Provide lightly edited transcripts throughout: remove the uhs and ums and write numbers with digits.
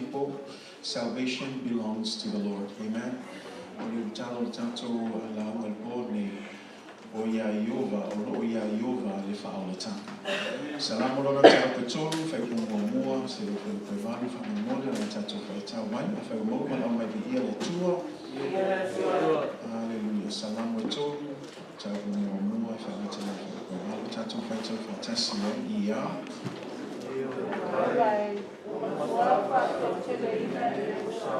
people. Salvation belongs to the Lord. Amen. O le ulutala o le tatou lauga i le po lenei, o iā Ieova, o lo o iā Ieova le faaolataga. Salamo lona 83, fuaiupu muamua seia oo i le fuaiupu 8, faamolemole o le a tatou faitau ai. Afai ua maua, valaau mai, Viia le Atua. Aleluia. Salamo e 3, mataupu muamua e faamata mai le fuaiupu 8, tatou faitau faatasi ai ia. Ua matua faateuteleina e ua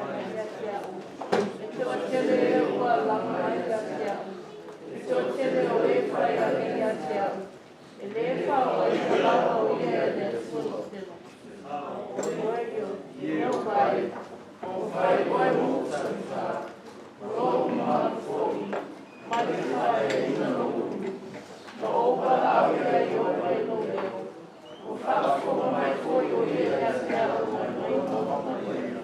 mai ia te au. E toatele e ua alaga mai ia te au. E toatele o e fai ane ia te au. E lē faaoaina lava o ia e le Atua. Oe Ieova e, ua fai oe mo ou tagisa, o lou mamalu foi, ma le faaeaina lou ulu. Na ou valaau iā Ieova i lou leo, ua faafofoga mai foi o ia ia te au mai mauga paia.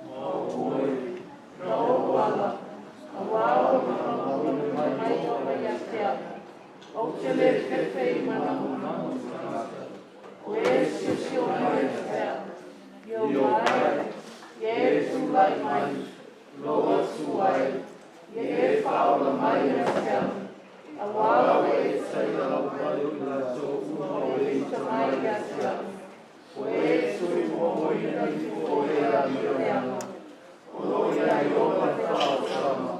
Ma ou moe, ma ou ala, auā ua faamauina mai oe ia te au. Ou te le fefe i manaoga o tagata. O e siosio mai ia te au, Ieova e, ia e tulai mai, lou Atua e, ia e faaola mai ia te au, auā ua e taiala mai, o e uta mai ia te au. Ua e soifuaina ifo o e amio leaga, o lo o iā Ieova le faaolataga,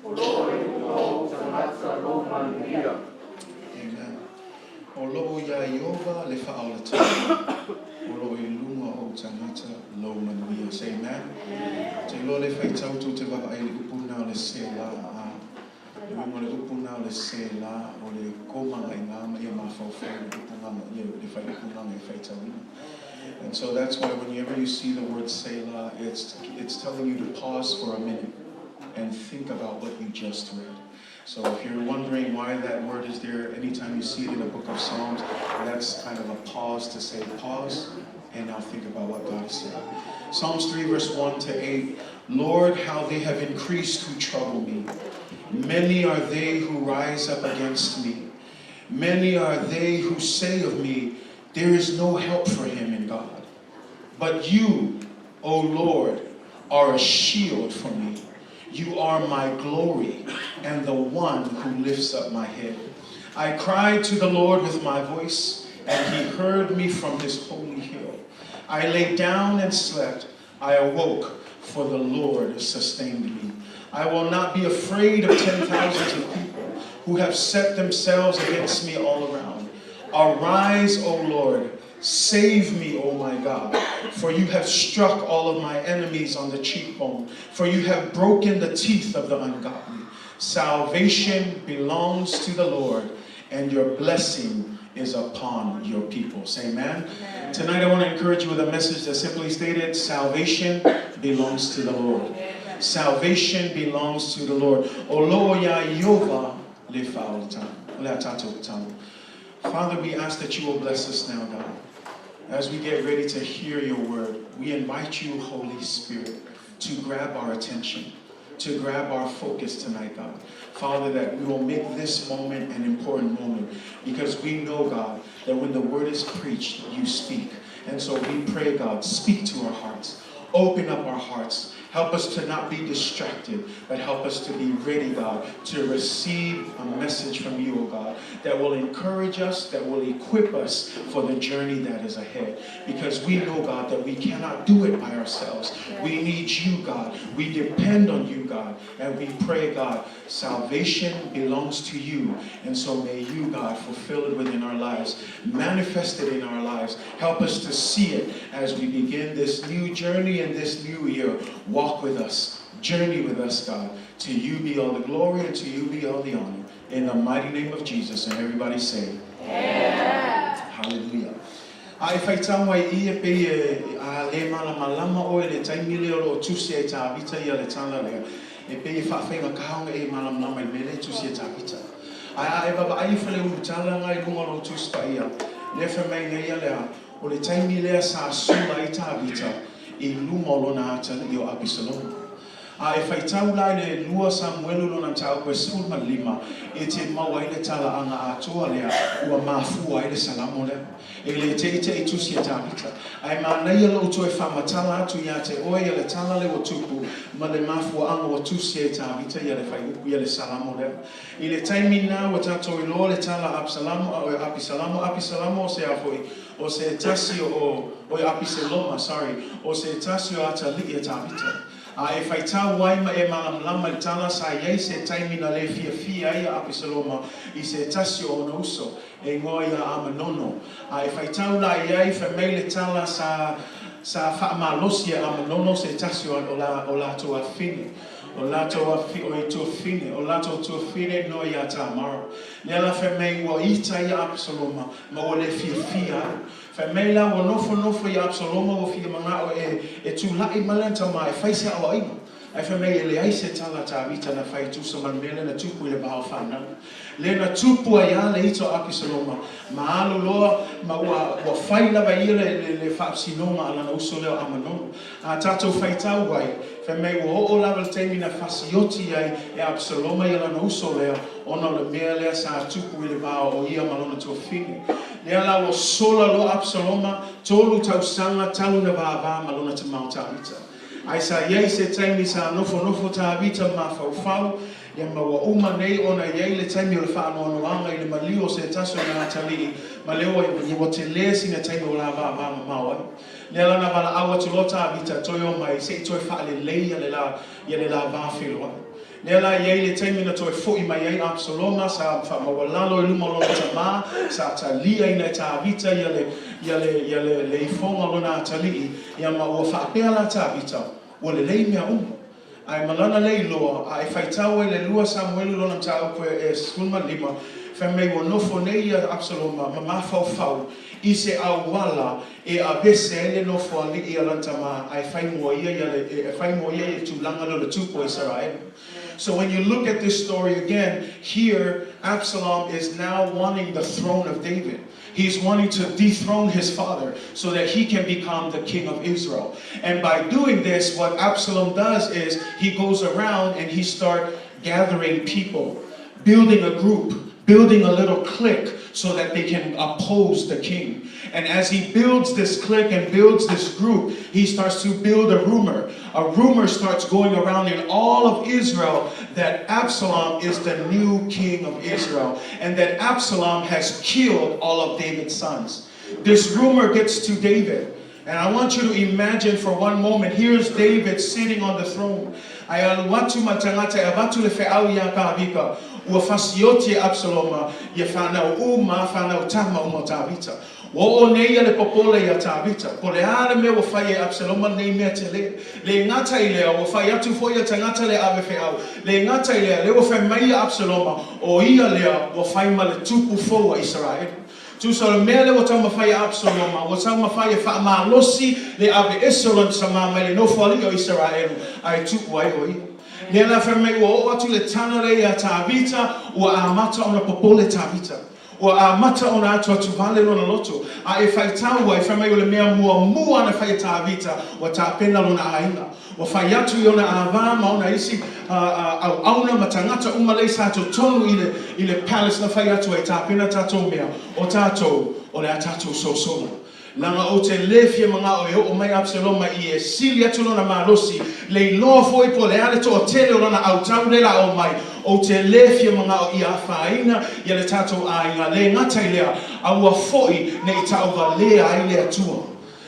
o lo o i luga o ou tagata lou manuia. Amen. O lo o iā Ieova le faaolataga, o lo o i luga o ou tagata lou manuia. Say amen. Ou te iloa le faitau tou te vaavaai i le upu lena o le Selah. A, le uiga o le upu lena o le Selah, o le koma agai i ina ma ia mafaufau le upu gaga, le, le fuaiupu gaga e faitauina. And so that's why whenever you see the word Selah, it's telling you to pause for a minute and think about what you just read. So if you're wondering why that word is there, anytime you see it in the book of Psalms, that's kind of a pause to say pause and now think about what God is saying. Psalms 3, verse 1 to 8. Lord, how they have increased who trouble me. Many are they who rise up against me. Many are they who say of me, There is no help for him in God. But you, O Lord, are a shield for me. You are my glory and the one who lifts up my head. I cried to the Lord with my voice, and he heard me from his holy hill. I lay down and slept. I awoke, for the Lord sustained me. I will not be afraid of 10,000s of people who have set themselves against me all around. Arise, O Lord, save me, O my God, for you have struck all of my enemies on the cheekbone, for you have broken the teeth of the ungodly. Salvation belongs to the Lord, and your blessing is upon your people. Say amen. Amen. Tonight I want to encourage you with a message that simply stated, salvation belongs to the Lord. Amen. Salvation belongs to the Lord. O lo o iā Ieova le faaolataga. O le a tatou tatalo. Father, we ask that you will bless us now, God. As we get ready to hear your word, we invite you, Holy Spirit, to grab our attention, to grab our focus tonight, God. Father, that we will make this moment an important moment because we know, God, that when the word is preached, you speak. And so we pray, God, speak to our hearts. Open up our hearts. Help us to not be distracted, but help us to be ready, God, to receive a message from you, O God, that will encourage us, that will equip us for the journey that is ahead. Because we know, God, that we cannot do it by ourselves. We need you, God. We depend on you, God. And we pray, God, salvation belongs to you. And so may you, God, fulfill it within our lives, manifest it in our lives. Help us to see it as we begin this new journey and this new year. Walk with us, journey with us, God. To you be all the glory and to you be all the honor. In the mighty name of Jesus. And everybody say, Amen. Hallelujah. A e faitau mai i e pei e a lē malamalama ʻoe i le taimi lea o lo o tusi ai Tāvita ia le tala lea, e pei e faafaigatā ona e malamalama i le mea lea e tusi e Tāvita. Ae a e vaavaai i fale ulutala nga i luga o lou Tusi Paia, lea fai mai nei ia lea, o le taimi lea sa sula ai Tāvita i luma o lona atalii o Apisaloma. A e faitau la i le 2 Samuelu lona mataupu e 15, e te maua ai le talaaga atoa lea ua mafua ai le Salamo lea. E le teʻiteʻi tusi a Tavita. Ae manaia lou toe faamatala atu ia te oe ia le tala lea ua tupu ma le mafuaaga ua tusi ai e Tavita ia le fuaiupu ia le Salamo lea. I le taimi lena ua tatou iloa le tala a Absalamo a oe Apisalamo Apisalamo o se a foi o se tasi o oe Apiseloma sorry o se tasi o atalii a Tavita. A e faitau ai ma e malamalama i le tala sa i ai se taimi na le fiafia ai a Apisaloma i se tasi o ona uso e igoa ia Amanono. A e faitau la i ai fai mai le tala sa sa faamalosi e Amanono se tasi o o latou afafine. O latou afi o i tuafafine, o latou tuafafine noa iā Tamara. Lea la fai mai ua ita ia Apisaloma ma ua le fiafia ai. Fai mai la ua nofonofo ia Apisaloma ua fia manao e e tulaʻi mai lana tamā e fai se aoaʻiga. Ae fai mai e leai se tala a Tavita na fai e tusa ma le mea lea na tupu i le va o fanau. Lea na tupu ai a le ita o Apisaloma ma alu loa ma ua ua fai lava e ia le le le faamasinoga a lana uso lea o Amanono. A tatou faitau ai, fai mai ua oo lava le taimi na fasioti ai e Apisaloma ia lana uso lea ona o le mea lea sa tupu i le va o ia ma lona tuafafine. Lea la ua sola loa Apisaloma, tolu tausaga talu na vavā ma lona tamā o Tavita. Ae sa i ai se taimi sa nofonofo Tavita ma mafaufau, ia ma ua uma nei ona i ai le taimi o le faanoanoaga i le maliu o se tasi o na atalii, ma lea ua ia ua telē sina taimi o la vavā mamao ai. Lea la na valaau atu loa Tavita, toe o mai se i toe faalelei ia le la ia le la va feloai. Lea la i ai le taimi na toe foʻi mai ai Apisaloma, sa faamaualalo i luma o lona tamā, sa taliaina e Tavita ia le ia le ia le le ifoga o lona atalii, ia ma ua faapea la Tavita, Ua lelei mea uma. Ae ma lana le iloa, a e faitau ai le 2 Samuelu lona mataupu e 15, fai mai ua nofo nei ia Apisaloma ma mafaufau i se auala e aveese ai le nofoalii a lana tamā ae fai mo ia ia le e fai mo ia ia tulaga lea o le tupu o Isaraelu. So when you look at this story again, here Absalom is now wanting the throne of David. He's wanting to dethrone his father so that he can become the king of Israel. And by doing this, what Absalom does is he goes around and he start gathering people, building a group, building a little clique so that they can oppose the king. And as he builds this clique and builds this group, he starts to build a rumor. A rumor starts going around in all of Israel that Absalom is the new king of Israel and that Absalom has killed all of David's sons. This rumor gets to David. And I want you to imagine for one moment, here's David sitting on the throne. Ae alu atu ma tagata e avatu le feau iā Tavita, ua fasioti e Absaloma ia fanau uma, fanau tama uma o Tavita. Ua oo nei ia le popole iā Tavita, po le a le mea ua fai e Absaloma lenei mea tele. Le gata i lea, ua fai atu foi ia tagata le ave feau. Le gata i lea, lea ua fai mai ia Absaloma, o ia lea ua fai ma le tupu fou a Isaraelu. Tusa o le mea lea ua taumafai e Absaloma, ua taumafai e faamalosi le aveese o lona tamā mai le nofoalii o Isaraelu, ae tuu ai o ia. Lea la fai mai ua oo atu le tala lea iā Tavita, ua amata ona popole Tavita. Ua amata ona atuatuvale lona loto, a e faitau ai, fai mai o le mea muamua na fai e Tavita, ua tapena lona aiga. Ua fai atu i ona ava ma ona isi auauna ma tagata uma lea sa totonu i le, i le palace na fai atu ai, tapena tatou mea, o tatou, o le a tatou sosola. Leaga ou te le fia manao e oo mai Apisaloma i e sili atu lona malosi, le iloa foi po o le a le toatele o lana autau le la oo mai, ou te le fia manao ia afaina ia le tatou aiga, le gata i lea, aua foi ne i tauvalea ai le Atua.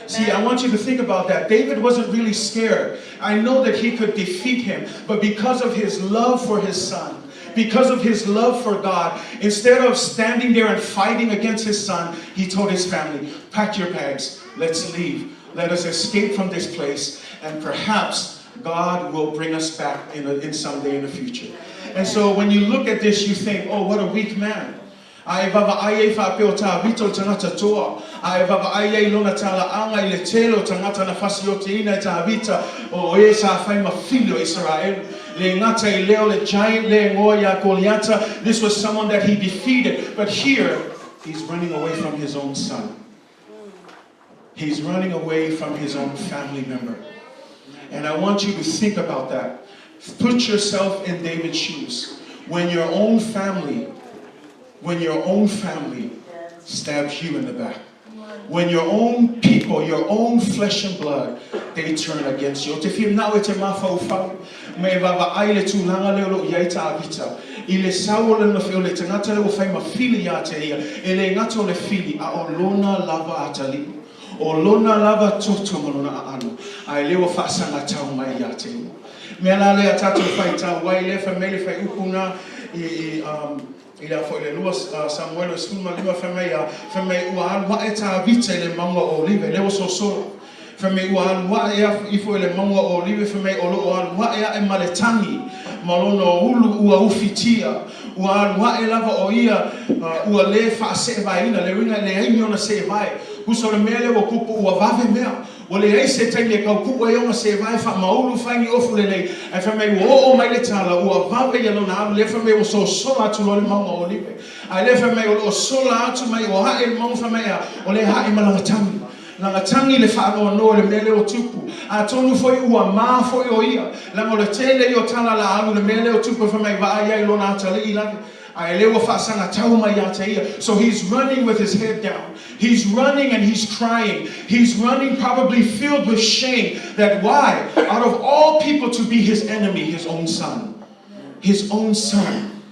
See, I want you to think about that. David wasn't really scared. I know that he could defeat him, but because of his love for his son, because of his love for God, instead of standing there and fighting against his son, he told his family, Pack your bags, let's leave. Let us escape from this place, and perhaps God will bring us back in, a, in someday in the future. And so when you look at this, you think, oh, what a weak man. A e vaavaai ai faapea o Tavita o le tagata toa, a e vaavaai ai lona talaaga i le tele o tagata na fasiotiina e Tavita, o e sa fai ma fili o Isaraelu. Le gata i lea o le giant le igoa iā Koliata, this was someone that he defeated, but here he's running away from his own son. He's running away from his own family member. And I want you to think about that. Put yourself in David's shoes. When your own family, when your own family stabs you in the back. When your own people, your own flesh and blood, they turn against you. Ou te fia manao e te mafaufau ma e vaavaai le tulaga lea o lo o i ai Tavita i le sau o lona o le tagata lea ua fai ma fili ia te ia, e le gata o le fili, a o lona lava atalii, o lona lava toto ma lona aano, a e lea ua faasagatau mai ia te ia. Mea la lea tatou faitau ai lea fai mai le fuaiupu na i i le a foi le 2 Samuele 15 fai mai a fai mai ua alu ae Tavita i le mauga o Olive lea ua sosola fai mai ua alu ae ifo i le mauga o Olive fai mai o lo o alu ae ae ma le tagi ma lona ulu ua ufitia ua alu ae lava o ia ua le faaseevaeina le uiga e leai ni ona seevae uso le mea lea ua tupu ua vave mea Ua leai se taimi e tau puʻu ai ona seevae faamaulu fai ni ofu lelei, ae fai mai ua oo mai le tala, ua vave ia lona alu, lea fai mai ua sosola atu loa le mauga o Olive. Ae lea fai mai o lo o sola atu mai o ae le mauga fai mai ea, o lea haʻi ma lana tagi. Lana tagi le faanoanoa i le mea lea ua tupu. Atonu foi ua ma foi o ia, leaga o le tele ia o tala la alu i le mea lea ua tupu e fai mai vaai ai lona atalii lale. Ae lea ua faasagatau mai ia te ia. So he's running with his head down. He's running and he's crying. He's running probably filled with shame that why, out of all people to be his enemy, his own son. His own son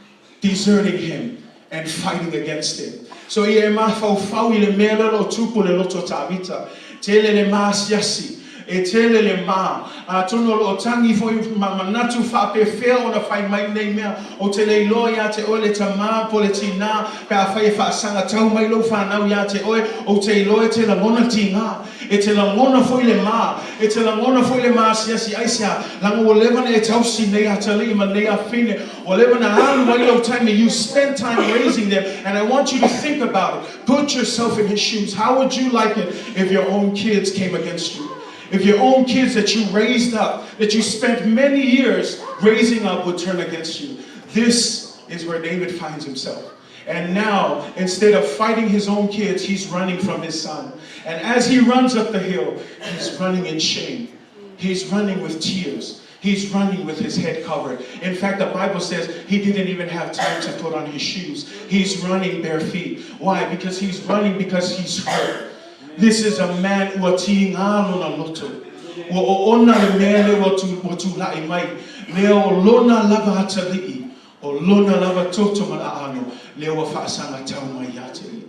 deserting him and fighting against him. So ia e mafaufau i le mea lea o lo o tupu le loto o Tavita. Tele le maasiasi, e tele le ma, atonu o lo o tagi foi ma manatu faapefea ona fai mai nei mea. Ou te le iloa iā te oe le tamā po le tinā, pe afai e faasagatau mai lou fanau iā te oe, ou te iloa e te lagona tigā, e te lagona foi le ma, e te lagona foi le maasiasi, aisea, leaga ua leva ona e tausi nei atalii ma nei afafine, ua leva ona alu ai lou taimi, you spent time raising them, and I want you to think about it. Put yourself in his shoes. How would you like it if your own kids came against you? If your own kids that you raised up, that you spent many years raising up, would turn against you? This is where David finds himself. And now, instead of fighting his own kids, he's running from his son. And as he runs up the hill, he's running in shame. He's running with tears. He's running with his head covered. In fact, the Bible says he didn't even have time to put on his shoes. He's running bare feet. Why? Because he's running because he's hurt. This is a man ua tigā lona loto. Ua oona le mea lea ua tulaʻi mai. Lea o lona lava atalii, o lona lava toto ma le aano, lea ua faasagatau mai ia te ia.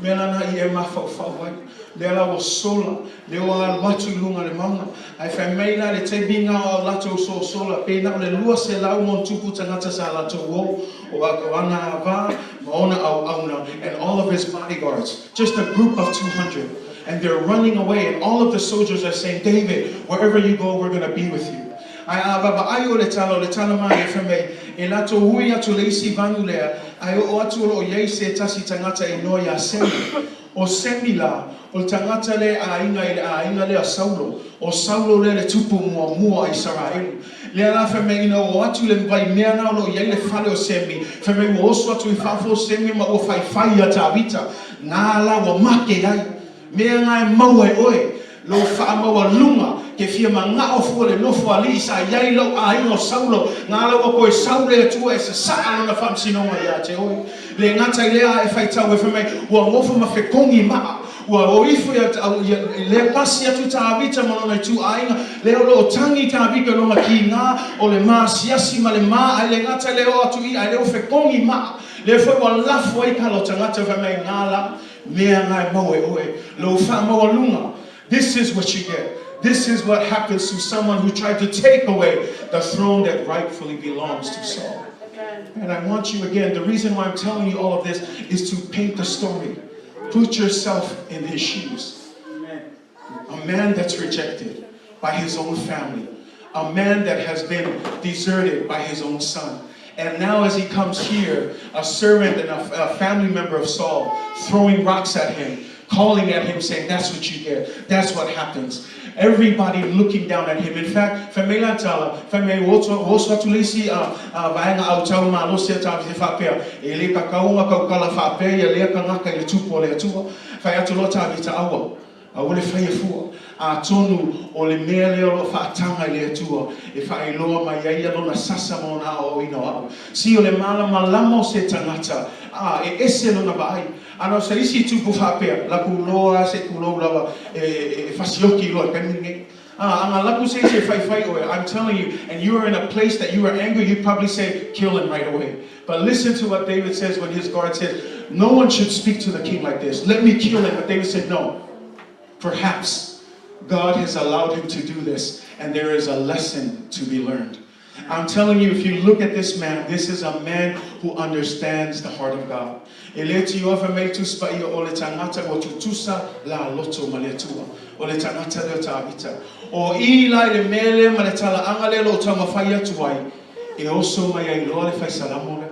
Mea lana i e mafaufau ai, lea la ua sola, lea ua alu atu i luga o le mauga. Ae fai mai la le taimi na o latou sosola, pe na o le 200 ma ona tupu tagata sa latou o, o ana ava ma ona auauna, and all of his bodyguards, just a group of 200. And they're running away, and all of the soldiers are saying, David, wherever you go, we're going to be with you. Ae a vaavaai o le tala, o le tala mai e fai mai, e latou ui atu le isi vanu lea, ae oo atu o lo o i ai se tasi tagata e igoa iā Semi. O Semi la, o le tagata lea e aiga i le aiga lea Saulo, o Saulo lea le tupu muamua a Isaraelu. Lea la fai mai ina oo atu le vaimea na o lo o i ai le fale o Semi, fai mai ua oso atu i fafo o Semi ma ua faifai iā Tavita, na la ua make ai. Mea na e maua e oe lou faamaualuga, ke fia manao fua le nofo alii sa i ai lou aiga o Saulo, na la ua toe sau le Atua e sasaa lona faamasinoga ia te oe. Le gata i lea a e faitau e fai mai, ua nofo ma fekogi maa, ua o ifo ia, ia lea pasi atu Tavita ma lona ituaiga, lea o lo o tagi Tavita i lona kigā o le maasiasi ma le ma, ae le gata i lea o atu ia, ae lea ua fekogi maa, lea foi ua lafo ai kala o tagata fai mai, na la, Mea na e maua e oe lou faamaualuga. This is what you get. This is what happens to someone who tried to take away the throne that rightfully belongs to Saul. And I want you again, the reason why I'm telling you all of this is to paint the story. Put yourself in his shoes. A man that's rejected by his own family. A man that has been deserted by his own son. And now as he comes here, a servant and a family member of Saul throwing rocks at him, calling at him, saying, that's what you get. That's what happens. Everybody looking down at him. In fact, fai mai la tala, fai mai ua oso atu le isi vaega autau malosi a Tavita faapea, e le tatau ona tautala faapea ia lea tagata i le tupu o le Atua. Fai atu loa Tavita, aua. Aua le faia fua. Atonu o le mea lea o lo o faataga i le Atua e faailoa mai ai ia Lona sasa ma Ona aoaoina o a'u. Si o le malamalama o se tagata, a, e ese lona vaai. Ana o se isi tupu faapea, laku loa se pulou lava e, e, e fasioki loa i le taimi lenei. A, ana laku se isi e faifai oe, I'm telling you, and you are in a place that you are angry, you'd probably say, kill him right away. But listen to what David says when his guard says, no one should speak to the king like this. Let me kill him. But David said, no. Perhaps God has allowed him to do this, and there is a lesson to be learned. I'm telling you, if you look at this man, this is a man who understands the heart of God. E le tioa fai mai le Tusi Paia o le tagata ua tutusa la loto ma le Atua. O le tagata lea o Tavita. O i la i le mea lea ma le talaaga lea o lo o taumafai atu ai, e oso mai ai loa le fai salamo lea.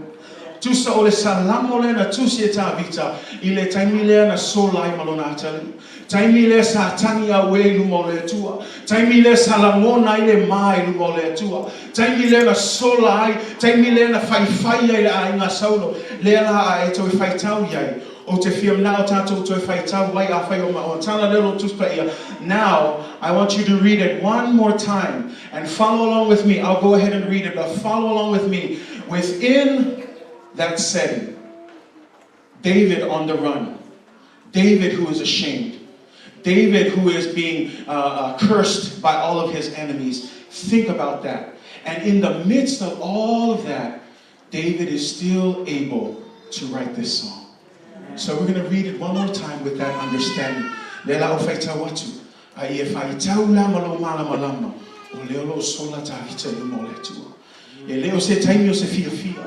Tusa o le salamo lea na tusi e Tavita i le taimi lea na sola ai ma lona atalii. Taimi lea sa tagi auē i luma o le Atua. Taimi lea sa lagona ai le ma i luma o le Atua. Taimi lea na sola ai, taimi lea na faifai ai le aiga a Saulo. Lea la a e toe faitau i ai, ou te fia manao tatou toe faitau ai afai o ma tala lea o lou Tusi Paia. Now, I want you to read it one more time and follow along with me. I'll go ahead and read it, but follow along with me. Within that setting, David on the run, David who is ashamed, David who is being cursed by all of his enemies. Think about that. And in the midst of all of that, David is still able to write this song. So we're going to read it one more time with that understanding. Le la o faitau atu, a ia faitau la ma lo malamalama, o lea o lo o sola Tavita i luma o le Atua. E le o se taimi o se fiafia,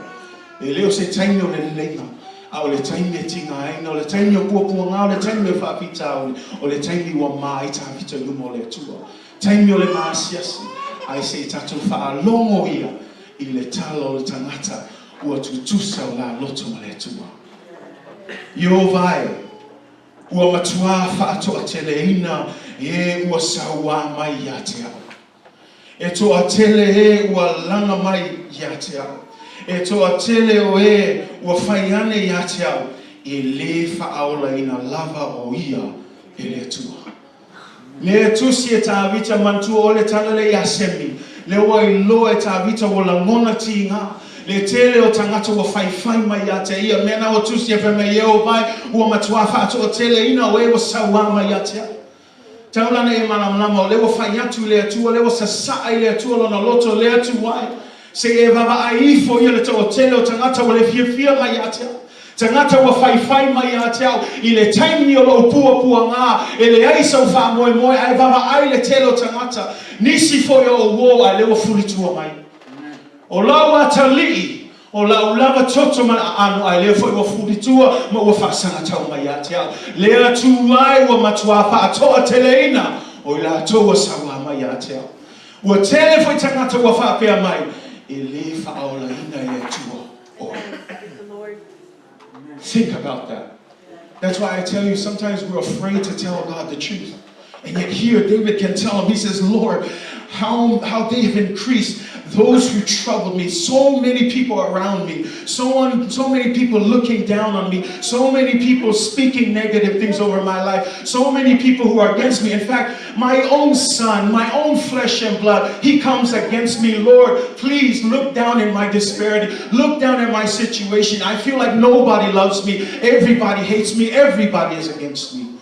e le o se taimi o le leleiga, a o le taimi e tigaina, o le taimi o puapuaga, o le taimi o faafitauli, o le taimi ua ma ai Tavita i luma o le Atua. Taimi o le maasiasi, ae se i tatou faalogo ia i le tala o le tagata ua tutusa o la loto ma le Atua. Ieova e, ua matuā faatoateleina e ua sauā mai ia te au. E toatele ē ua laga mai ia te au. E toatele o ē ua fai ane ia te au, e lē faaolaina lava o ia e le Atua. Le tusi e Tavita manatua o le tala lea ia Semi, le ua iloa e Tavita ua lagona tiga, le tele o tagata ua faifai mai ia te ia, mea na ua tusi e fai mai, Ieova e, ua matua faatoateleina o ē ua sauā mai ia te au. Taulana e malamalama, o lea ua fai atu i le Atua, lea ua sasaa i le Atua lona loto, le Atua e, se i e vaavaai ifo ia le toatele o tagata ua le fiafia mai ia te au, tagata ua faifai mai ia te au, i le taimi o lou puapuaga, e leai sau faamoemoe, ae vaavaai le tele o tagata, nisi foi o ou uo, ae lea ua fulitua mai. O lau atalii, o lau lava toto ma le aano, ae lea foi ua fulitua ma ua faasagatau mai ia te au. Le Atua e ua matuā faatoateleina o i latou ua sauā mai ia te au. Ua tele foi tagata ua faapea mai, E lē faaolaina e le Atua oe. Think about that. That's why I tell you, sometimes we're afraid to tell God the truth. And yet here, David can tell him, he says, Lord, how they have increased those who troubled me. So many people around me, so many people looking down on me, so many people speaking negative things over my life, so many people who are against me. In fact, my own son, my own flesh and blood, he comes against me. Lord, please look down in my disparity. Look down at my situation. I feel like nobody loves me. Everybody hates me. Everybody is against me.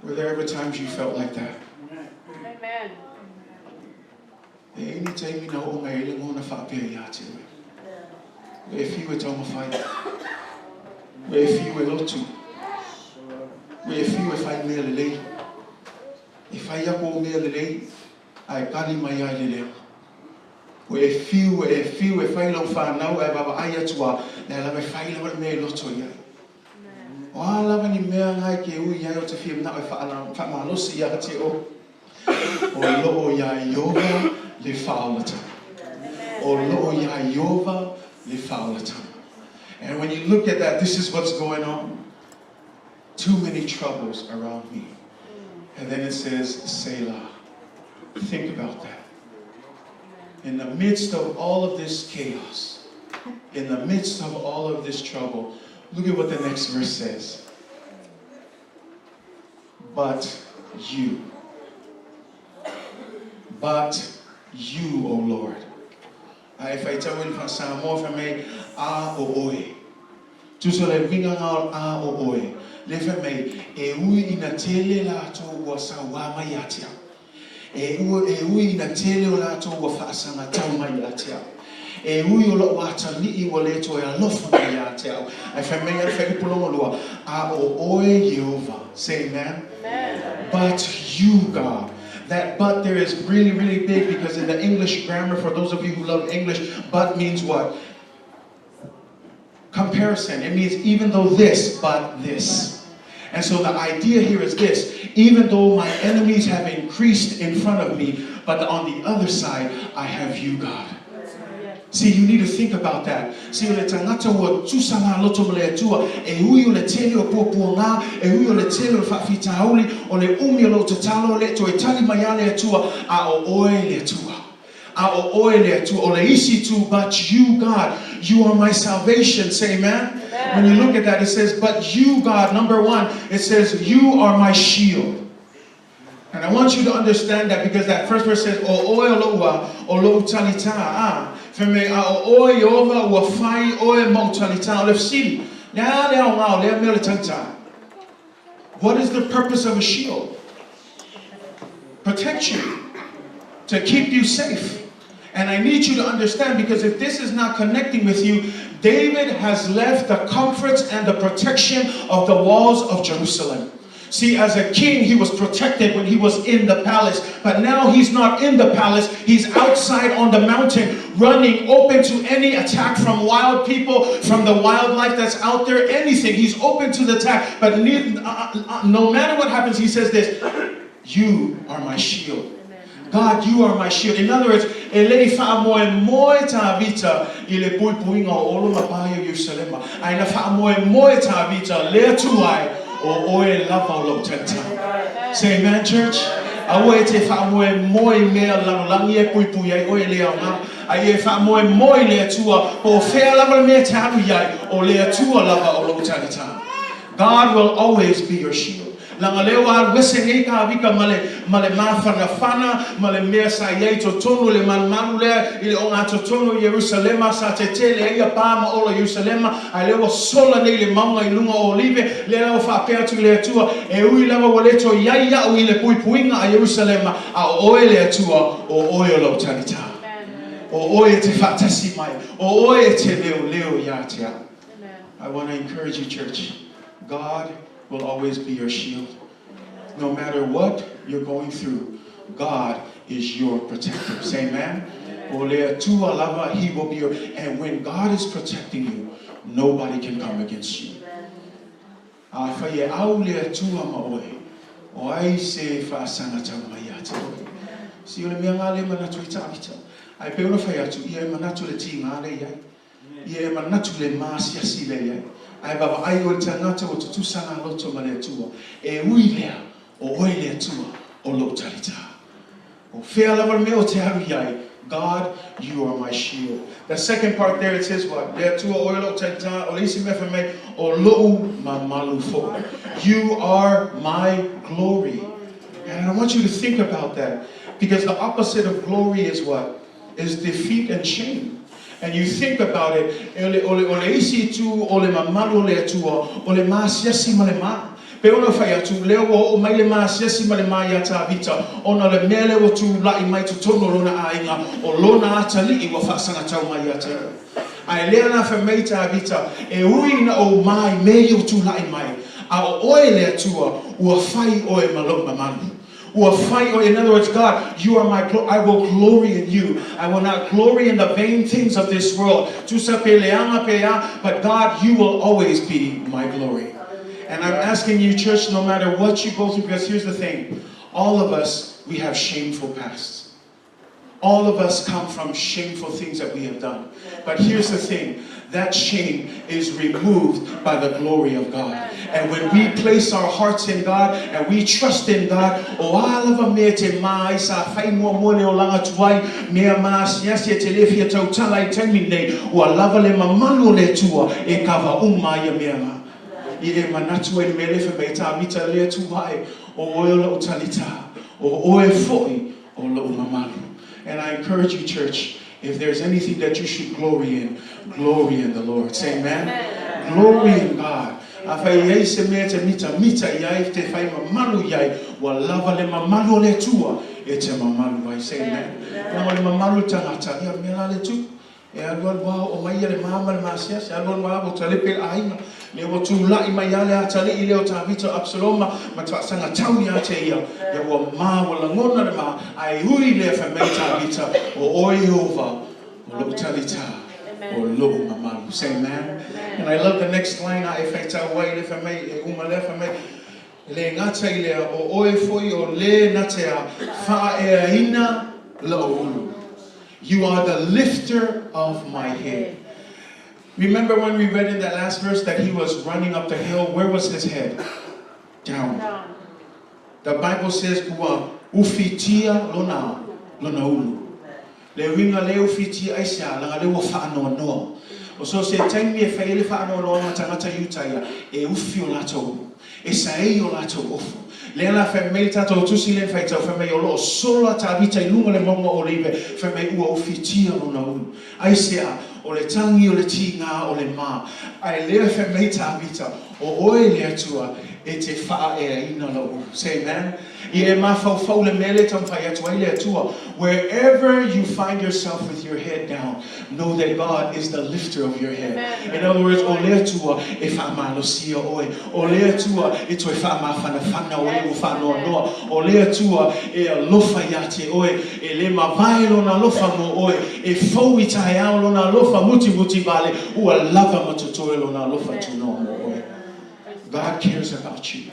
Were there ever times you felt like that? Amen. E i ai ni taimi na oo mai ai lagona faapea ia te oe. Ua e fiu e taumafai. Ua e fiu e lotu. Ua e fiu e fai mea lelei. E fai aku ou mea lelei, ae kali mai ai le leaga. Ua e fiu, ua e fiu e fai lau fanau ae vaavaai atu a, lea lava e fai lava le mea e loto i ai. O a lava ni mea na e ke ui ai o te fia manao e faamalosi ia te oe. O loo iā Ieova le faaolataga. O loo iā Ieova le faaolataga. And when you look at that, this is what's going on. Too many troubles around me. And then it says, Selah. Think about that. In the midst of all of this chaos, in the midst of all of this trouble, look at what the next verse says. But you. But you, O Lord. A e faitau i le faa-Samoa fai mai, A o oe. Tusa le uiga nga o le A o oe. Lea fai mai, e ui ina tele latou ua sauā mai ia te au. E e ui ina tele o latou ua faasagatau mai ia te au. E ui o lou atalii ua le toe alofa mai ia te au. Ae fai mai a le fuaiupu lona lua, A o oe Ieova. Say amen. But you, God. That but there is really, really big because in the English grammar, for those of you who love English, but means what? Comparison. It means even though this, but this. And so the idea here is this even though my enemies have increased in front of me, but on the other side, I have you, God. See, you need to think about that. See, o le tagata ua tusa ngā loto ma le Atua, e ui o le tele o puapuagā, e ui o le tele o le faafitauli, o le umi o lou tatalo, le toe tali mai a le Atua, a o oe le Atua. A o oe le Atua, o le isi itu, but you, God, you are my salvation. Say amen. amen. When you look at that, it says, but you, God, number one, it says, you are my shield. And I want you to understand that because that first verse says, O oe o lou a, o lou talitā, a. Fai mai, a o oe Ieova ua fai oe ma'u talitā. O le fesili, le a le aoga o lea mea o le talitā? What is the purpose of a shield? Protect you. To keep you safe. And I need you to understand because if this is not connecting with you, David has left the comforts and the protection of the walls of Jerusalem. See, as a king, he was protected when he was in the palace. But now he's not in the palace. He's outside on the mountain, running open to any attack from wild people, from the wildlife that's out there, anything. He's open to the attack. But no matter what happens, he says this You are my shield. God, you are my shield. In other words, e le i faamoemoe Tavita i le puipuiga o Olo ma pa i o Ierusalema, ae na faamoemoe Tavita le Atua e, o oe lava o lou talitā. Say amen, church. Aua e te faamoemoe i mea lagolagi e puipui ai oe e le aoga, a ia e faamoemoe i le Atua, po o fea lava le mea e te alu i ai, o le Atua lava o lou talitā. God will always be your shield. Leaga lea ua alu ese nei Tavita ma le, ma le mafanafana ma le mea sa i ai i totonu i le malumalu lea i le ogatotonu i Ierusalema sa tetele ai ia pa ma ola i Ierusalema, ae lea ua sola nei le mauga i luga o Olive, lea la ua faapea atu i le Atua, E ui lava ua le toe i ai iaʻu i le puipuiga a Ierusalema, a o oe le Atua, o oe o lou talitā. O oe e te faatasi mai, o oe e te leoleo iā te au. I want to encourage you, church. God will always be your shield. No matter what you're going through, God is your protector. Say amen. O le Atua lava, He will be your. And when God is protecting you, nobody can come against you. A fai e au le Atua ma oe, o ai se faasagatau mai ia te oe? Si o le mea ngā le manatu i Tavita. Ai pe ona fai atu, ia e manatu le tīngā le iai. Ia e manatu le maasiasi lea i ai, ae vaavaai oe i le tagata ua tutusa ngā loto ma le Atua, e ui lea, o oe le Atua o lou talitā. O fea lava le mea o te alu i ai, God, you are my shield. The second part there it says what? Le Atua oe lou talitā, o le isi mea fai mai, o lou mamalu foi. You are my glory. And I want you to think about that because the opposite of glory is what? Is defeat and shame. And you think about it, o le, o le, o le isi itu o le mamalu o le Atua, o le maasiasi ma le ma. Pei ona fai atu, lea ua oo mai le maasiasi ma le ma iā Tavita, ona o le mea lea ua tula'i mai totonu o lona aiga, o lona atalii ua faasagatau mai ia te ia. Ae lea la fai mai Tavita, E ui ina ou ma i mea ia ua tula'i mai, a o oe le Atua, ua fai oe ma lou mamalu. Ua fai oe, in other words, God, you are my glory, I will glory in you. I will not glory in the vain things of this world. Tusa pe leaga pe a, but God, you will always be my glory. And I'm asking you, church, no matter what you go through, because here's the thing, all of us, we have shameful pasts. All of us come from shameful things that we have done. But here's the thing that shame is removed by the glory of God. And when we place our hearts in God and we trust in God, o a lava mea te mā ai sa fai muamua le olaga tuai, mea maasiasi e te le fia tautala i taimi nei, ua lava le mamalu o le Atua e kava uma ai ia mea la. I e manatu ai le mea lea fai mai e Tavita le Atua e. O oe o loʻu talitā, o oe foʻi o loʻu mamalu. And I encourage you, church, if there's anything that you should glory in, glory in the Lord. Say amen. Amen. Glory in God. Afai e i ai se mea e te mitamita i ai, te fai mamalu i ai, ua lava le mamalu o le Atua e te mamalu ai. Say amen. Leaga o le mamalu le tagata, ia mea la le tu. E alualu lava oo mai ia le ma ma le masiasi, alualu lava ua talepe le aiga. Lea ua tulai mai lava le atalii lea o Tavita o Absaloma ma te faasagatau ia te ia, ia ua ma, ua lagona le ma, ae ui lea fai mai Tavita, O oe Ieova, o lou talitā, o lou mamalu. Say amen. And I love the next line a e faitau ai lea fai mai, e uma lea fai mai, E le gata i lea, o oe foi o lē na te a faaeaina lou ulu. You are the lifter of my head. Remember when we read in that last verse that he was running up the hill, where was his head? Down. The Bible says ua ufitia lona, lona ulu. Le uiga le ufitia aisea, leaga lea ua faanoanoa. O so se taimi e fai ai le faanoanoaga tagata Iutaia, e ufi o latou ulu. E saei o latou ofu. Lea la fai mai le tatou tusi lea na faitau, fai mai o lo o sola Tavita i luga o le mauga o Olive, fai mai ua ufitia lona ulu. Aisea? O le tagi o le tigā o le ma. Ae lea fai mai Tavita, O oe le Atua e te faaeaina lou ulu. Say amen. Ia e mafaufau le mea lea e taumafai atu ai le Atua. Wherever you find yourself with your head down, know that God is the lifter of your head. In other words, o le Atua e faamalosia oe. O le Atua e toe faamafanafana oe ua faanoanoa. O le Atua e alofa ia te oe. E le mavae Lona alofa mo oe. E fou i taeao Lona alofa mutimuti vale, ua lava ma totoe Lona alofa tunoa mo oe. God cares about you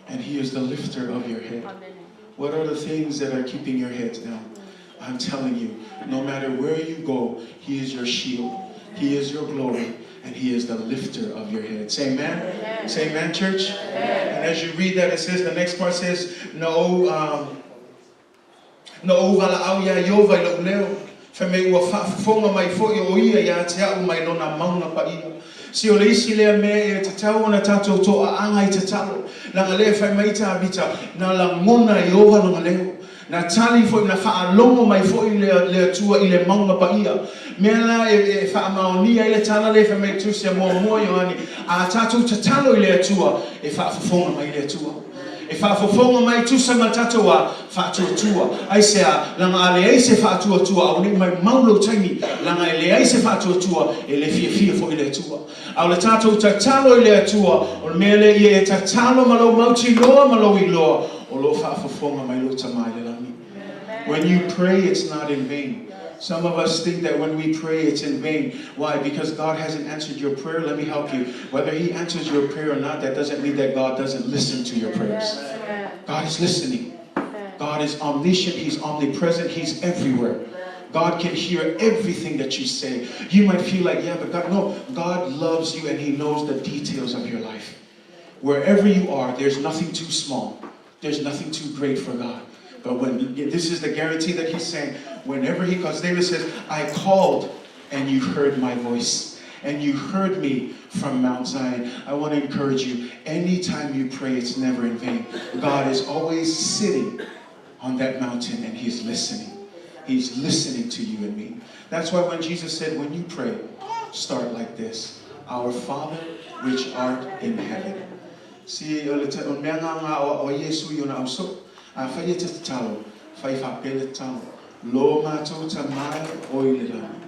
and He is the lifter of your head. What are the things that are keeping your heads down? I'm telling you, no matter where you go, He is your shield. He is your glory and He is the lifter of your head. Say amen. amen. Say amen, church. Amen. And as you read that, it says, the next part says, No, um, Na ou valaau iā Ieova i loʻu leo, fai mai ua faafofoga mai foʻi ʻo ia iā te aʻu mai lona mauga paia. Se o le isi lea mea e tatau ona tatou toʻaaga i tatalo, leaga lea e fai mai Tavita, na lagona e Ieova lona leo, na tali foʻi, na faalogo mai foʻi le le Atua i le mauga paia. Mea la e faamaonia ai le tala lea e fai mai Tusi a muamua Ioane, a tatou tatalo i le Atua, e faafofoga mai le Atua. E faafofoga mai tusa ma le tatou a faatuatua. Aisea? Leaga a leai se faatuatua aua nei maumau lou taimi, leaga e leai se faatuatua, e le fiafia foi le Atua. A o le tatou tatalo i le Atua, o le mea lea ia e tatalo ma lou mautinoa ma lou iloa, o lo o faafofoga mai lou Tama i le lagi. When you pray, it's not in vain. Some of us think that when we pray, it's in vain. Why? Because God hasn't answered your prayer. Let me help you. Whether He answers your prayer or not, that doesn't mean that God doesn't listen to your prayers. God is listening. God is omniscient. He's omnipresent. He's everywhere. God can hear everything that you say. You might feel like, yeah, but God, no. God loves you and He knows the details of your life. Wherever you are, there's nothing too small. There's nothing too great for God. But when this is the guarantee that he's saying, whenever he calls, David says, I called and you heard my voice. And you heard me from Mount Zion. I want to encourage you, anytime you pray, it's never in vain. God is always sitting on that mountain and he's listening. He's listening to you and me. That's why when Jesus said, when you pray, start like this. Our Father, which art in heaven. Se o le o le mea nga nga o o Iesu i ona ausoo, afai e te tatalo, fai faapea le tatalo, Lo matou tamae o i le lagi.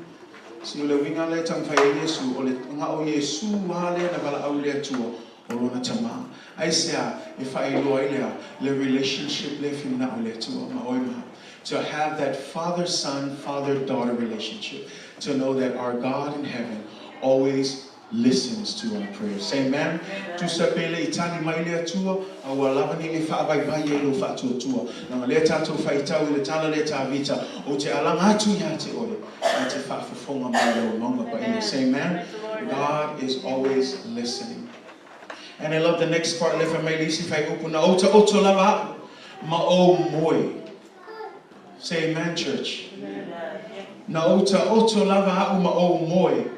Se o le uiga lea e taumafai ai Iesu, o le nga o Iesu a lea na valaau i le Atua, o lona Tama. Aisea e faailoa ai lea, le relationship lea e finau i le Atua ma oe ma To have that father-son, father-daughter relationship, to know that our God in heaven always listens to our prayers. Say amen. Tusa pe le i tali mai le Atua, a ua lava nei e faavaivai ai lou faatuatua. Leaga lea tatou faitau i le tala lea Tavita, Ou te alaga atu ia te oe, a te faafofoga mai lau mauga paia. Say amen. God is always listening. And I love the next part, le fai mai le isi faaiupu, Na ou taoto lava au ma ou moe. Say amen, church. Na ou taoto lava au ma ou moe.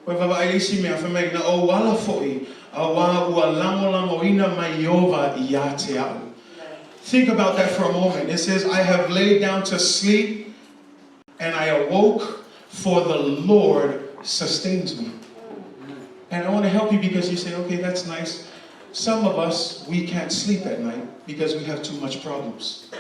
Ua vaavaai le isi mea, fai mai, Na ou ala foi, auā ua lagolagoina mai Ieova iā te aʻu. Think about that for a moment. It says, I have laid down to sleep and I awoke, for the Lord sustains me. And I want to help you because you say, okay, that's nice. Some of us, we can't sleep at night because we have too much problems.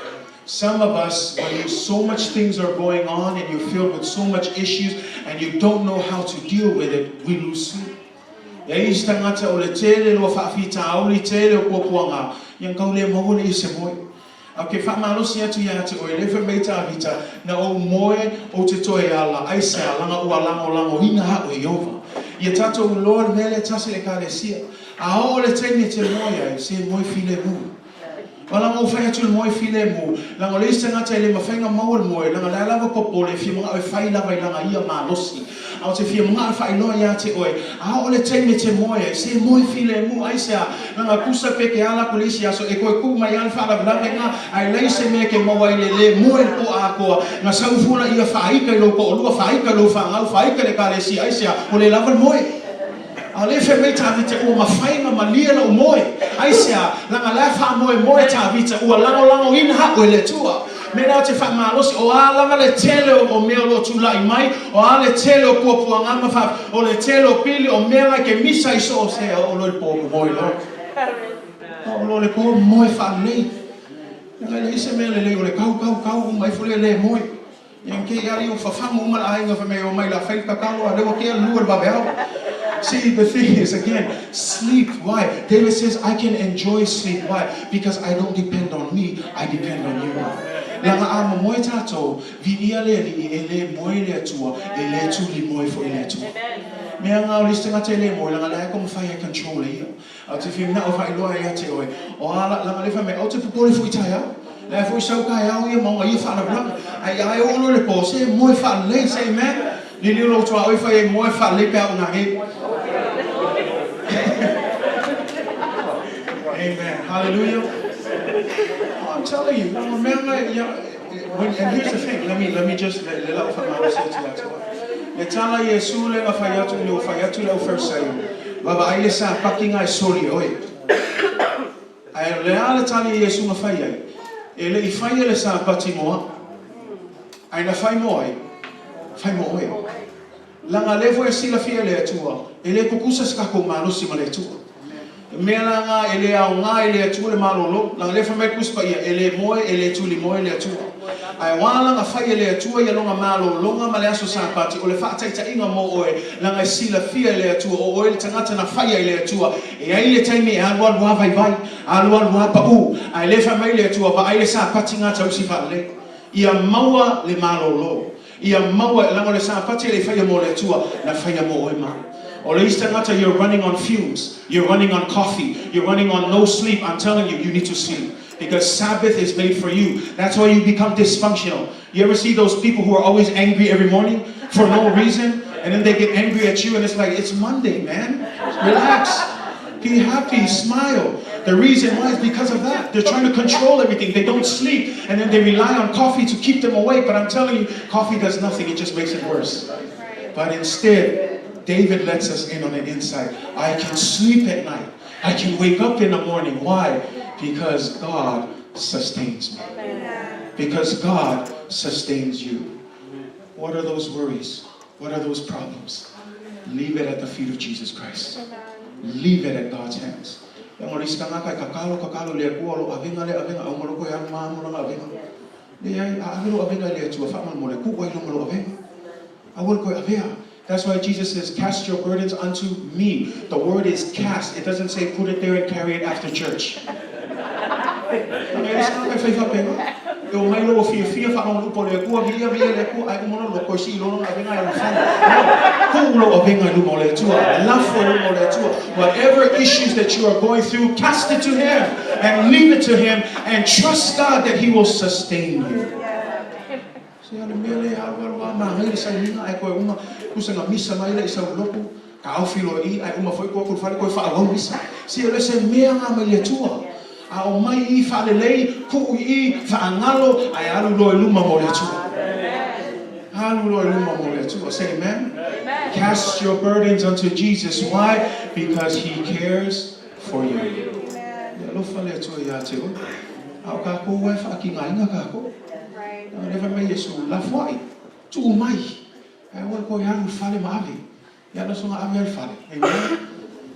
Some of us, when you, so much things are going on and you're filled with so much issues and you don't know how to deal with it, we lose sleep. E ai isi tagata o le tele loa faafitauli, tele o puapuaga, ia kau le maua le ise moe. A ke faamalosi atu ia te oe, le fai mai Tavita, na ou moe ou te toe ala, aisea, laga ua lagolagoina a'u e Ieova. Ia tatou iloa le mea lea tasi le Ekalesia. A oo le taimi e te moe ai, se moe filemu. Ua laga ou fai atu le moe filemu, laga o le isi tagata e le mafai na maua le moe, laga la e lava popole e fia mana'o e fai lava i laga ia malosi. A ou te fia mana'o e faailoa ia te oe, a oo le taimi e te moe ai, se moe filemu, aisea, laga kusa pe ke ala aku le isi aso, e koe kuu mai a le faalavelave nga, ae leai se mea ke maua ai le le moe le po atoa, na sau fua laia faaika i lou toalua, faaika i lou fanau, faaika i le ekalesia, aisea, ua le lava le moe. A o lea e fai mai Tavita, ua mafai na malie lou moe. Aisea? Leaga la e faamoemoe Tavita, ua lagolagoina a'u e le Atua. Mea la ou te faamalosi, o a lava le tele o mea o lo o tulai mai, o a le tele o puapuaga ma faa, o le tele o pili, o mea la e ke misa i so o se, o loa i le po moe loa. O loa i le po moe faalelei. Leaga e leai se mea lelei o le kau, kau, kau uma ifo lea le moe. Ia kei ali o fafagu uma le aiga fai mai omai la fai le tatalo a lea ua tea le lua i le vaveao. See the thing is again sleep why David says I can enjoy sleep why because I don't depend on me I depend on you Laga a momoe tatou viia le Alii e le moe le Atua e le tuli moe foi le Atua Mea nga o le isi tagata e le moe laga lea e taumafai e control e ia Ou te fia manao e faailoa ia te oe, o a la, laga le fai mai, ou te popole foi taeao. La e foi sau taeao ia ma ona ia faalavelave. Ae ia e oo loa i le po, se moe faalelei, say amen. Liliu lou tuaoi fai ai moe faalelei pe a ou gagei. Amen. Hallelujah. Oh, I'm telling you, laga mea nga ia, when, and here's the thing, let me, let me just, le, le lau whamalosi atu ia te oe. Le tala Iesu le na fai atu, le o fai atu le au Pharisaio, Vaavaai le sapaki nga e soli e oe. Ae o le a le tali a Iesu na fai ai? E le i faia le sapati mo a'u. Ae na fai mo ai? Fai mo oe. Laga lea foi e silafia e le Atua, e le tutusa se tatou malosi ma le Atua. Mea la nga e le aoga i le Atua le malolo, laga lea fai mai le Tusi Paia, e le moe, e le tuli moe le Atua. Ae oa la na fai e le Atua ia lona malologa ma le aso Sapati, o le faataitaiga mo oe, laga e silafia e le Atua, o oe le tagata na faia e le Atua, e ai le taimi e alualu a vaivai, alualu a pau, ae le fai mai le Atua, vaai le Sapati nga tausi faalelei, ia maua le malolo. Ia maua, leaga o le Sapati e le i faia mo le Atua, na faia mo oe ma au. O le isi tagata, you're running on fumes, you're running on coffee, you're running on no sleep, I'm telling you, you need to sleep. Because Sabbath is made for you. That's why you become dysfunctional. You ever see those people who are always angry every morning for no reason? And then they get angry at you and it's like, it's Monday, man. Relax. Be happy, smile. The reason why is because of that. They're trying to control everything. They don't sleep and then they rely on coffee to keep them awake. But I'm telling you, coffee does nothing. It just makes it worse. But instead, David lets us in on an insight. I can sleep at night. I can wake up in the morning. Why? Because God sustains me. Because God sustains you. What are those worries? What are those problems? Leave it at the feet of Jesus Christ. Leave it at God's hands. Leaga o le isi tagata e tatalo, tatalo i le Atua, o lou avega lea avega, auma loko e alu ma amo lana avega. Leai, a ave lou avega i le Atua, faamolemole, tuu ai loma lou avega. Aua le toe avea. That's why Jesus says, cast your burdens unto me. The word is cast. It doesn't say put it there and carry it after church. Leaga e le isi tagata e fai faapena. E omai lou fiafia faalogo upu a le Atua, viia, viia le Atua, ae uma loa lua toe sii loa lona avega e alu fale. No, tuu lou avega i luma o le Atua, lafo i luma o le Atua. Whatever issues that you are going through, cast it to Him and leave it to Him and trust God that He will sustain you. Se o le mea lea e alualu a magai le sauniga ae toe uma tusa na misa mai le i sau lotu, taofi loa i i ae uma foi tuu atu i le fale toe faaauau misa. Se o le se mea nga mai le Atua. A omai i i faalelei, tuu i i faagalo ae alu loa i luma mo le Atua. Alu loa i luma mo le Atua. Say amen. Cast your burdens unto Jesus. Why? Because He cares for you. Ia alofa le Atua ia te oe. A o kākou lava e faatigaina kākou. A o lea fai mai Iesu, Lafoai, tuu mai, ae aua le toe alu i le fale ma ave. Ia na soona ave ai i le fale. Amen.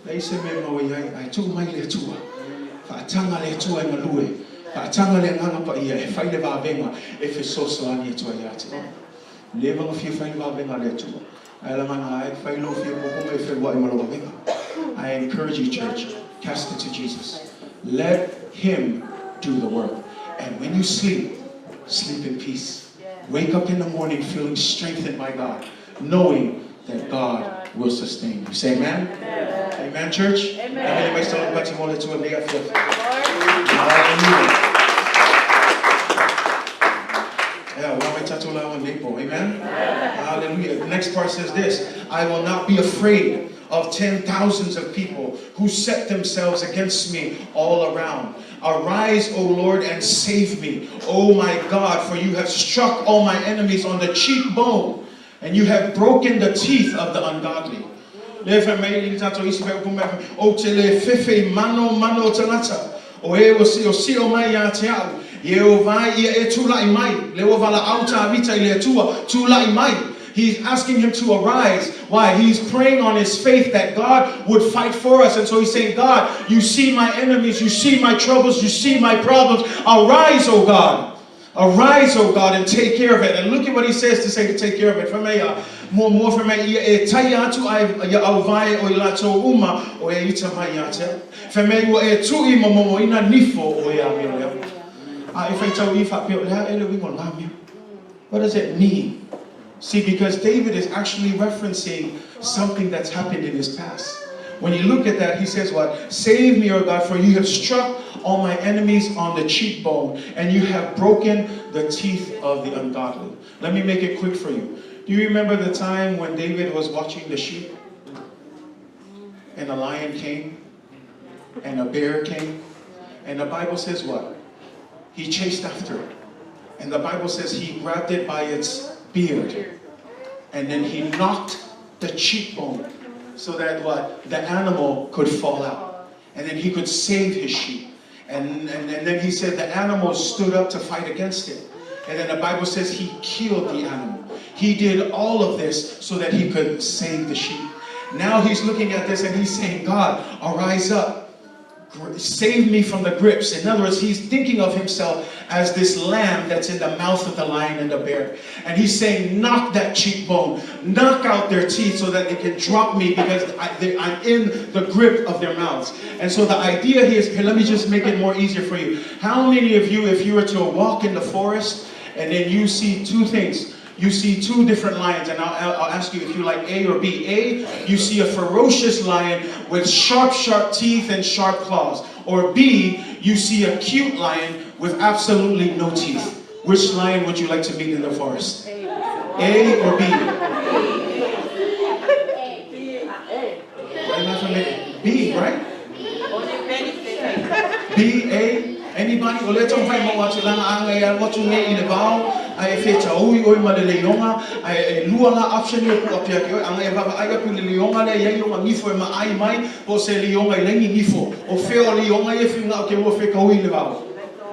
Leai se mea e maua i ai, ae tuu mai i le Atua. Faataga le Atua e galue. Faataga le Agaga Paia e fai le vavega e fesoasoani atu ai ia te oe. Leva ona fia fai le vavega a le Atua, ae lagana ai, fai lou fia koko ma e feluai ma lou vavega. I encourage you church, cast it to Jesus. Let Him do the work. And when you sleep, sleep in peace. Wake up in the morning feeling strengthened by God, knowing that God will sustain you. Say amen. Amen, amen church. Amen. Hallelujah. Yeah, amen? Hallelujah. The next part says this I will not be afraid of 10,000s of people who set themselves against me all around. Arise, O Lord, and save me, O my God, for you have struck all my enemies on the cheekbone, and you have broken the teeth of the ungodly. Lea fai mai i le tatou isi fai upu mai, Ou te le fefe i mano mano o tagata, o e ua siosio mai ia te au, Ieova e ia e tula'i mai, lea ua valaau Tavita i le Atua, tula'i mai. He's asking him to arise. Why? He's praying on his faith that God would fight for us. And so he's saying, God, you see my enemies, you see my troubles, you see my problems. Arise, O God. Arise, O God, and take care of it. And look at what he says to say to take care of it. Fai mai a, muamua fai mai ia e taia atu ai ia au vae o i latou uma o e ita mai ia te au. Fai mai ua e tui momomoina nifo o e amio lea. A e faitau i faapea o le a e le uiga o lena mea. What does it mean? See, because David is actually referencing something that's happened in his past. When you look at that, he says what? Save me, O God, for you have struck all my enemies on the cheekbone, and you have broken the teeth of the ungodly. Let me make it quick for you. Do you remember the time when David was watching the sheep? And a lion came, and a bear came, and the Bible says what? He chased after it. And the Bible says he grabbed it by its beard. And then he knocked the cheekbone so that what? The animal could fall out. And then he could save his sheep. And, and, and then he said the animal stood up to fight against it. And then the Bible says he killed the animal. He did all of this so that he could save the sheep. Now he's looking at this and he's saying, God, arise up. Save me from the grips. In other words, he's thinking of himself as this lamb that's in the mouth of the lion and the bear. And he's saying, knock that cheekbone, knock out their teeth so that they can drop me because I, I'm in the grip of their mouths. And so the idea here is, here, let me just make it more easier for you. How many of you, if you were to walk in the forest and then you see two things, you see two different lions, and I'll, I'll ask you if you like A or B. A, you see a ferocious lion with sharp, sharp teeth and sharp claws. Or B, you see a cute lion with absolutely no teeth. Which lion would you like to meet in the forest? A or B? B, right? B, A, anybody? O lea taumafai e maua atu leaga a e alu atu nei i le vao ae e fetaui oe ma le leioga ae e lua la option ia tuu atu ia te oe aga e vaavaai atu i le leioga lea e iai lona nifo e maai mai po o se leioga e leai ni nifo. O fea o leioga ia e finagao te lua fetaui i le vao?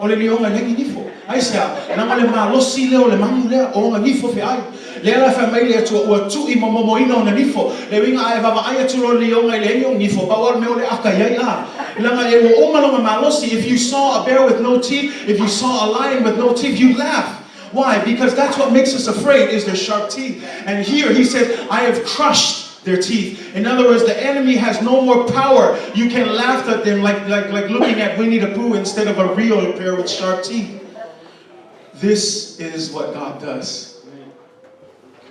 O le lioga e leai ni nifo. Aisea? Leaga o le malosi lea o le manu lea, o ona nifo feai. Lea la e fai mai le Atua, ua tui momomoina ona nifo. Le uiga a e vaavaai atu loa le lioga e leai ni ou nifo, pau lava le mea o le aka i ai a. Leaga e ua uma lona malosi. If you saw a bear with no teeth, if you saw a lion with no teeth, you'd laugh. Why? Because that's what makes us afraid is their sharp teeth. And here he says, I have crushed their teeth. In other words, the enemy has no more power. You can laugh at them like, like, like looking at Winnie the Pooh instead of a real pair with sharp teeth. This is what God does.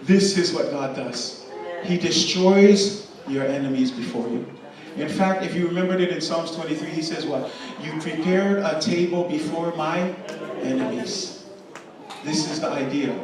This is what God does. He destroys your enemies before you. In fact, if you remembered it in Psalms 23, he says what? You prepared a table before my enemies. This is the idea.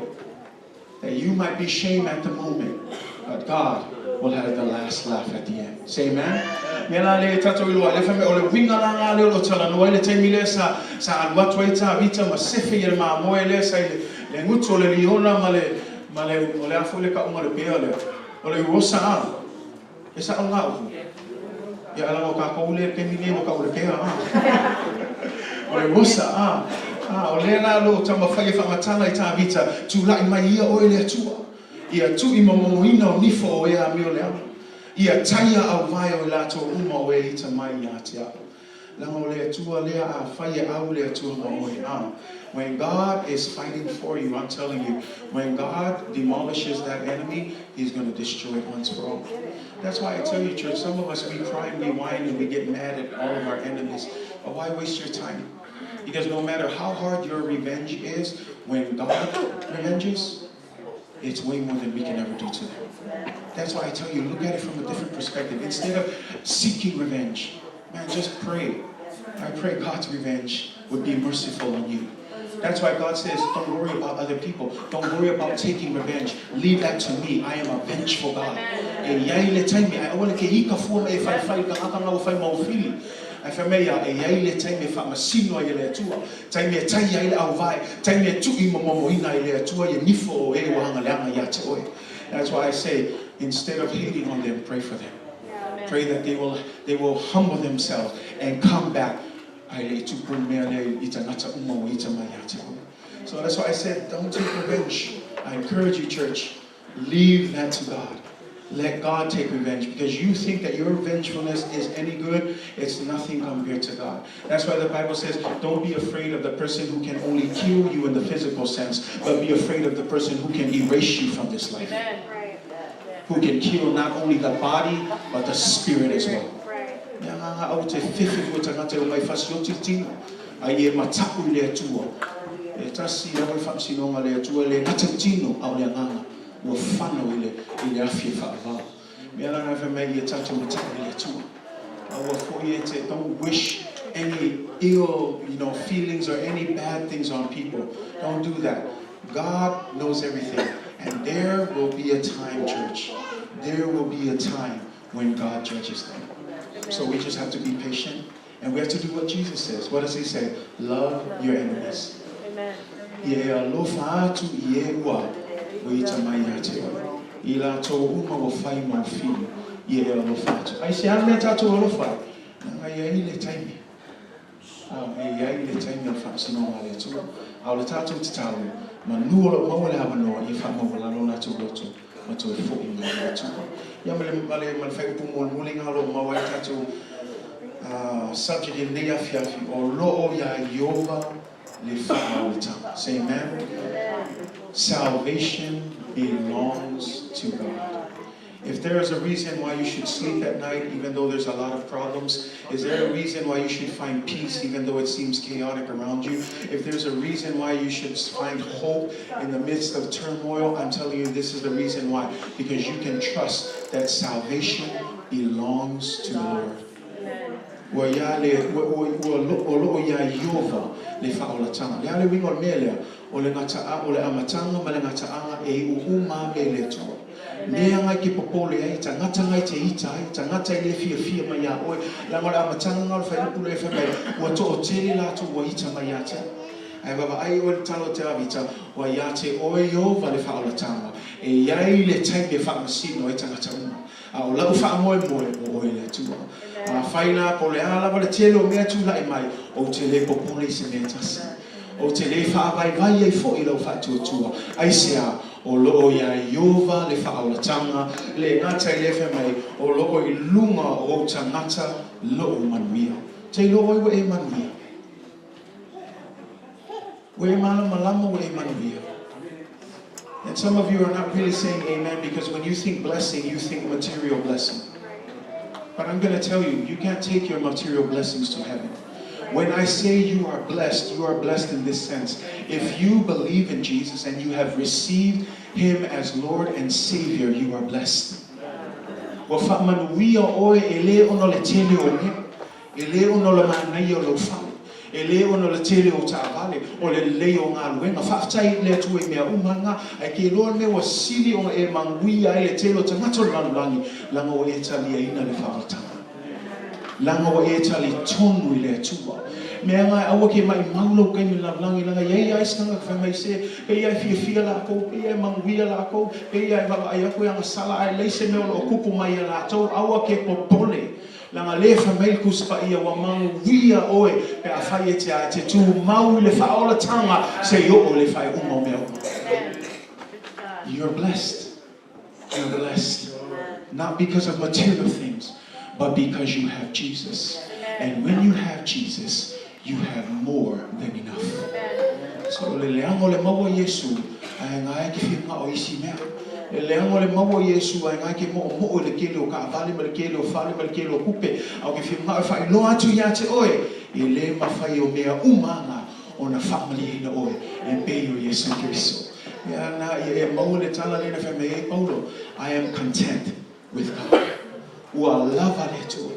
That you might be shamed at the moment, but God will have the last laugh at the end. Say amen. Mea la lea e tatou iloa ai, le fai mai, o le uiga la nga lea o lo o talanoa ai le taimi lea sa, sa alu atu ai Tavita ma sefe i le mamoe lea sa i le, le gutu o le liona ma le, ma le, o le a foi le kauga o le bea lea, o le uosa a. E sa'o lena upu? Ia, leaga o tatou lea i le taimi lenei ua tau o le pea, a. O le Rosa, a, a, o lea la o lo o taumafai e faamatala i Tavita, Tulai mai ia oe le Atua, ia tuuimomoina o nifo o e amio leaga, ia taia auvae o i latou uma o e ita mai ia te au. Leaga o le Atua lea, afai e au le Atua ma oe, a. When God is fighting for you, I'm telling you, when God demolishes that enemy, He's going to destroy it once for all. That's why I tell you, church, some of us, we cry and we whine and we get mad at all of our enemies. But why waste your time? Because no matter how hard your revenge is, when God revenges, it's way more than we can ever do to them. That's why I tell you, look at it from a different perspective. Instead of seeking revenge, man, just pray. I pray God's revenge would be merciful on you. That's why God says, don't worry about other people. Don't worry about taking revenge. Leave that to me. I am a vengeful God. E iai le taimi, ae aua le ke ika fua ma e faifai i tagata na ua fai mau fili. Ae fai mai ia, e iai le taimi e faamasino ai e le Atua, taimi e taia ai le auvae, taimi e tuuimomomoina ai e le Atua ia nifo o e ua agaleaga ia te oe. That's why I say, instead of hating on them, pray for them. Pray that they will, they will humble themselves and come back. Ae le i tupu le mea lea i tagata uma ua ita mai ia te oe. So that's why I said, don't take revenge. I encourage you, church, leave that to God. Let God take revenge because you think that your vengefulness is any good. It's nothing compared to God. That's why the Bible says, don't be afraid of the person who can only kill you in the physical sense, but be afraid of the person who can erase you from this life. Who can kill not only the body, but the spirit as well. Mea agaga au te fefe fua tagata e omai fasioti le tino, ai e mataku i le Atua. E tasi lava le faamasinoga a le Atua, e le gata i tino, a o le agaga ua fano i le, i le afi e faavavao. Mea la na fai mai ia tatou mataku i le Atua. Aua foi e te, don't wish any ill, you know, feelings or any bad things on people. Don't do that. God knows everything. And there will be a time, church. There will be a time when God judges them. So we just have to be patient and we have to do what Jesus says. What does he say? Love your enemies. Amen. Ia e alofa atu i e ua ua ita mai ia te oe. I latou uma ua fai mau fili, ia e alofa atu. Ai se a mea tatou alofa ai? Leaga e iai le taimi. A, e iai le taimi o le faamasinoga a le Atua. A o le tatou tatalo, manu o lo o maua le avanoa ia faamaualalo o latou loto ma toe foi mai i le Atua. Ia ma le, ma le, ma le faaiupu mulimuli lena o lo o maua ai le tatou subject i lenei afiafi, o lo o iā Ieova le faaolataga. Say amen. Salvation belongs to God. If there is a reason why you should sleep at night, even though there's a lot of problems, is there a reason why you should find peace, even though it seems chaotic around you? If there's a reason why you should find hope in the midst of turmoil, I'm telling you, this is the reason why. Because you can trust that salvation belongs to the Lord. Ua ia le, ua, ua, ua, o loo iā Ieova le faaolataga. Le a le uiga o le mea lea? O le gata'a, o le amataga ma le gata'aga e iʻu uma a mea i le Atua. Mea ngai ke popole ai, tagata ngai te ita ai, tagata e le fiafia mai iā oe. Leaga o le amataga nga o le fuaiupu lea e fai mai, ua toʻatele latou ua ita mai iā te au. Ae vaavaai oe i le tala o Tavita, ua iā te oe Ieova le faaolataga, e iai le taimi e faamasino ai tagata uma. A o lau faamoemoe, o oe le Atua. Afai la, po o le a lava le tele o mea e tulai mai, ou te le popole i se mea e tasi. Ou te le faavaivai ai foi i lau faatuatua. Aisea? O lo o iā Ieova le faaolataga, le gata i lea fai mai, o lo o i luga o ou tagata lou manuia. Te iloa oe ua e manuia. Ua e malamalama ua e manuia. And some of you are not really saying amen because when you think blessing, you think material blessing. But I'm going to tell you, you can't take your material blessings to heaven. When I say you are blessed, you are blessed in this sense. If you believe in Jesus and you have received Him as Lord and Savior, you are blessed. Ua faamanuia oe e le ona o le tele o mea. E le ona o le manaia o lou fale, e le ona o le tele o taavale, o le lelei o galuega. Faafetai i le Atua i mea uma na, ae ke iloa le mea ua sili ona e manuia ai le tele o tagata o le lalolagi, leaga ua e taliaina le faaolataga. Leaga ua e talitonu i le Atua. Mea na e aua ke maimau lou taimi i le lalolagi, leaga e iai lava isi tagata fai mai se, pei lava e fiafia latou, pei lava e manuia latou, pei lava e vaavaai atu e agasala, ae leai se mea o lo o tupu mai ia latou, aua ke popole. Leaga lea e fai mai le Tusi Paia, Ua manuia oe pe afai e te a, e te tumau i le faaolataga seia oo i le faaiuga o mea uma. You're blessed. You're blessed. Not because of material things, but because you have Jesus. And when you have Jesus, you have more than enough. So o le leaga o le maua o Iesu, ae ga e te fia manao i isi mea. Le leaga o le maua o Iesu, ae ga e te moomoo i le tele o taavale ma le tele o fale ma le tele o tupe, a ou te fia manao e faailoa atu ia te oe, e le mafai o mea uma aga ona faamalieina oe e pei o Iesu Keriso. Mea na ia e maua le tala lea na fai mai ai Paulo, I am content with God. Ua lava le Atua.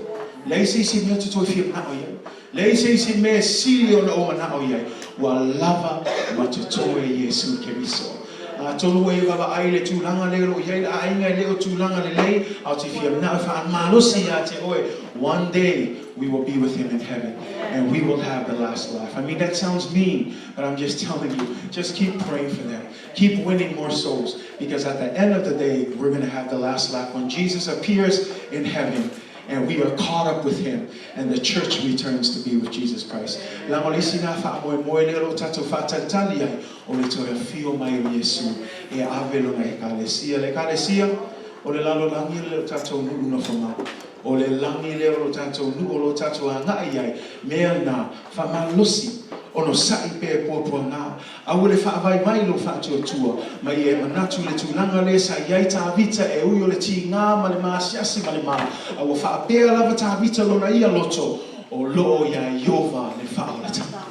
Leai se isi mea ou te toe fia manao i ai. Leai se isi mea e sili ona ou manao i ai. Ua lava ma totoe Iesu Keriso. Atonu ua e vaavaai i le tulaga lea o lo o i ai le aiga e le o tulaga lelei, a ou te fia manao e faamalosi ia te oe, one day we will be with him in heaven and we will have the last laugh. I mean that sounds mean, but I'm just telling you, just keep praying for them. Keep winning more souls because at the end of the day, we're going to have the last laugh when Jesus appears in heaven and we are caught up with him and the church returns to be with Jesus Christ. Leaga o le isi lena faamoemoe lea o lo o tatou faatalitali ai, o le toe afio mai o Iesu e ave lona Ekalesia. Le Ekalesia, o le lalolagi lea o tatou nuu nofomau. O le lagi lea o lo tatou nuu o lo o tatou agai i ai, mea na, faamalosi, onosai pea e puapuaga, Aua le faavaivai lou faatuatua, ma ia e manatu i le tulaga lea sa i ai Tavita e ui o le tiga ma le maasiasi ma le ma, a ua faapea lava Tavita lona ia loto, O loo iā Ieova le faaolataga.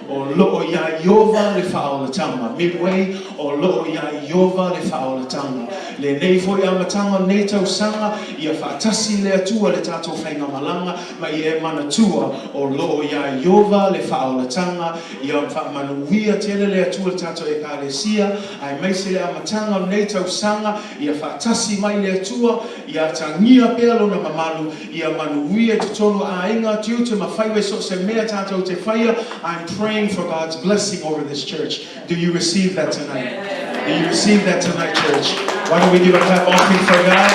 O loo iā Ieova le faaolataga. Midway, O loo iā Ieova le faaolataga. Lenei foi amataga o lenei tausaga, ia faatasi le Atua le tatou faigamalaga, ma ia e manatua, o loo iā Ieova le faaolataga. Ia faamanuia tele le Atua i le tatou Ekalesia, aemaise le amataga o lenei tausaga, ia faatasi mai le Atua, ia atagia pea Lona mamalu, ia manuia i totonu o aiga, tiute ma faiva i so o se mea tatou te faia, I'm praying for God's blessing over this church. Do you receive that tonight? Do you receive that tonight, church? Why don't we give a clap offering for God?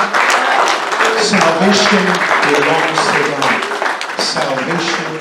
Salvation belongs to God. Salvation.